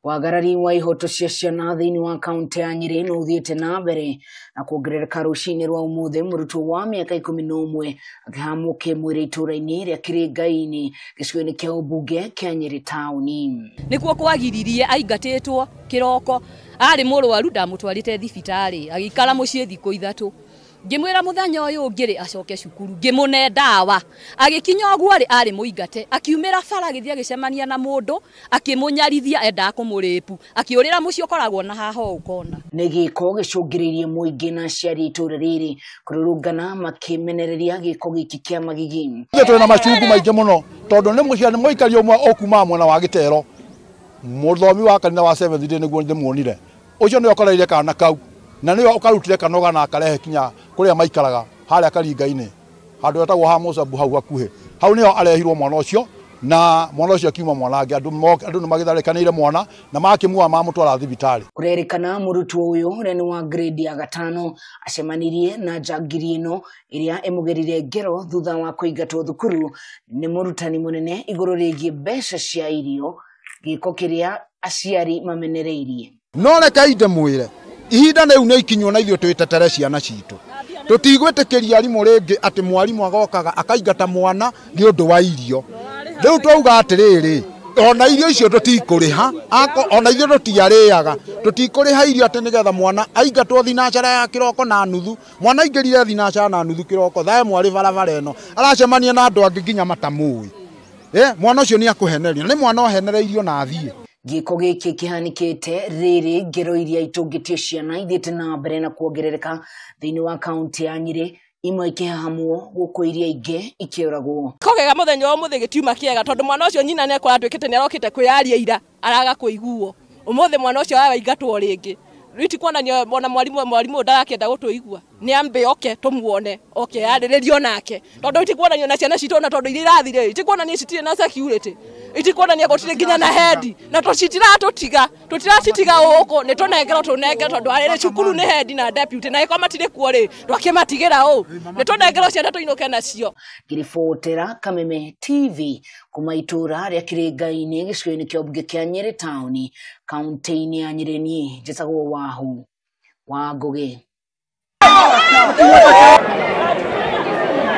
Wagarari wa ihoto cia ciana thĩinĩ wa kaunti ya Nyĩrĩ no ũthiĩte na mbere na kuongerereka. Rũcinĩ rwa ũmũthĩ, mũrutwo wa mĩaka 11 akĩhamwo kĩmwĩrĩ itũũra-inĩ rĩa Kĩrĩngai-inĩ, gĩcigo-inĩ kĩa ũmbunge kĩa Nyĩrĩ taũni. Nĩkuo kwagiririe aingatĩtwo kĩroko, arĩ mũrwaru, ndamũtwarĩte thibitarĩ, agĩikara mũciĩ thikũ 3. Ngĩmwĩra mũthenya ũyũ ũngĩ rĩ acoke cukuru, ngĩmũne ndawa, agĩkinya ũguo rĩ arĩ mũingate, akiumĩra bara, agĩthiĩ agĩcemania na mũndũ, akĩmũnyarithia, endaga kũmũrĩpu, akĩũrĩra mũciĩ ũkoragwo na haha ũũ kona. Nĩ gĩko gĩcũngĩrĩirie mũingĩ na aciari itũũra rĩrĩ kũrũrũngana makĩmenereria gĩko gĩkĩ kĩa magigi. Ithuĩ twĩna macungu maingĩ mũno, tondũ nĩ mũciari mũikari ũmwe ũkumaga mwena wa Gĩtero, mũthomi wa kanitha wa Seventh Day, nĩguo ndĩmuonire. Ũcio nĩwe ũkoreire kana kau na nĩwe ũkarutire kanoga na akarehe kinya kũrĩa maikaraga harĩa Karinga-inĩ, handũ hetagwo ha Mũcabu hau hakuhĩ. Hau nĩho arehirwo mwana ũcio, na mwana ũcio akiuma mwana angĩ. Andũ nĩ magĩtharĩkanĩire mwana na makĩmuoya mamũtwara thibitarĩ. Kũrerĩkana mũrutwo ũyũ, ũrĩa nĩ wa grade ya 5, acemanirie na njangiri ĩno ĩrĩa ĩmũgerire ngero thutha wa kũingatwo thukuru nĩ mũrutani mũnene igũrũ rĩgiĩ mbeca cia irio, gĩko kĩrĩa aciari mamenereirie. No rekei ndĩmwĩre, ihinda rĩu nĩ ikinywo na ithuĩ twĩtetere ciana citũ. Tũtigwĩtĩkĩria arimũ rĩngĩ atĩ mwarimũ agokaga akaingata mwana nĩ ũndũ wa irio. Rĩu twauga atĩrĩrĩ, ona irio icio tũtikũrĩha, ona ithuĩ tũtiarĩaga, tũtikũrĩha irio atĩ nĩgetha mwana aingatwo thinacara ya kĩroko na nuthu. Mwana aingĩrire thinacara na nuthu kĩroko, thaa ĩmwe arĩ barabara ĩno, aracemania na andũ angĩ nginya matamũĩ. Mwana ũcio nĩ akũhenerio, nĩ mwana ohenereirio na athiĩ. Gĩko gĩkĩ kĩhanĩkĩte rĩrĩ ngero iria itũngĩtio ciana ithiĩte na mbere na kuongerereka thĩinĩ wa kaunti ya Nyĩrĩ, imwe ikĩhahamwo gũkũ iria ingĩ ikĩũragwo. Kogega mũthenya wa ũmũthĩ gĩtiuma kĩega, tondũ mwana ũcio nyina nĩ akoratuĩkĩte nĩ arokĩte kwĩyaria ira, araga kũiguo. Ũmũthĩ mwana ũcio araingatwo rĩngĩ. Rĩu ti kuonania ona mwarimũ ndarakĩenda gũtũigua, nĩ ambe oke tũmuone, oke yarĩrĩrio nake, tondũ ti kuonania na ciana citũ, ona tondũ iria irathire ti kuonania citirĩ na security, iti kuonania gũtirĩ nginya na head, na tũcitiratũtiga, tũtiracitiga gũkũ, nĩ tũnengerwo tũnengerwo, tondũ arĩ cukuru nĩ head na deputy, na ĩkorwo matirĩ kuo rĩ, twakĩmatigĩra ũ, nĩ tũnengerwo ciana tũinũke nacio. Ngĩribotera Kameme TV kuma itũũra rĩa Kĩrĩngai-inĩ, gĩcigo-inĩ kĩa ũmbunge kĩa Nyĩrĩ taũni, kaunti-inĩ ya Nyĩrĩ, niĩ njĩtagwo Wahu wa Ngũgĩ.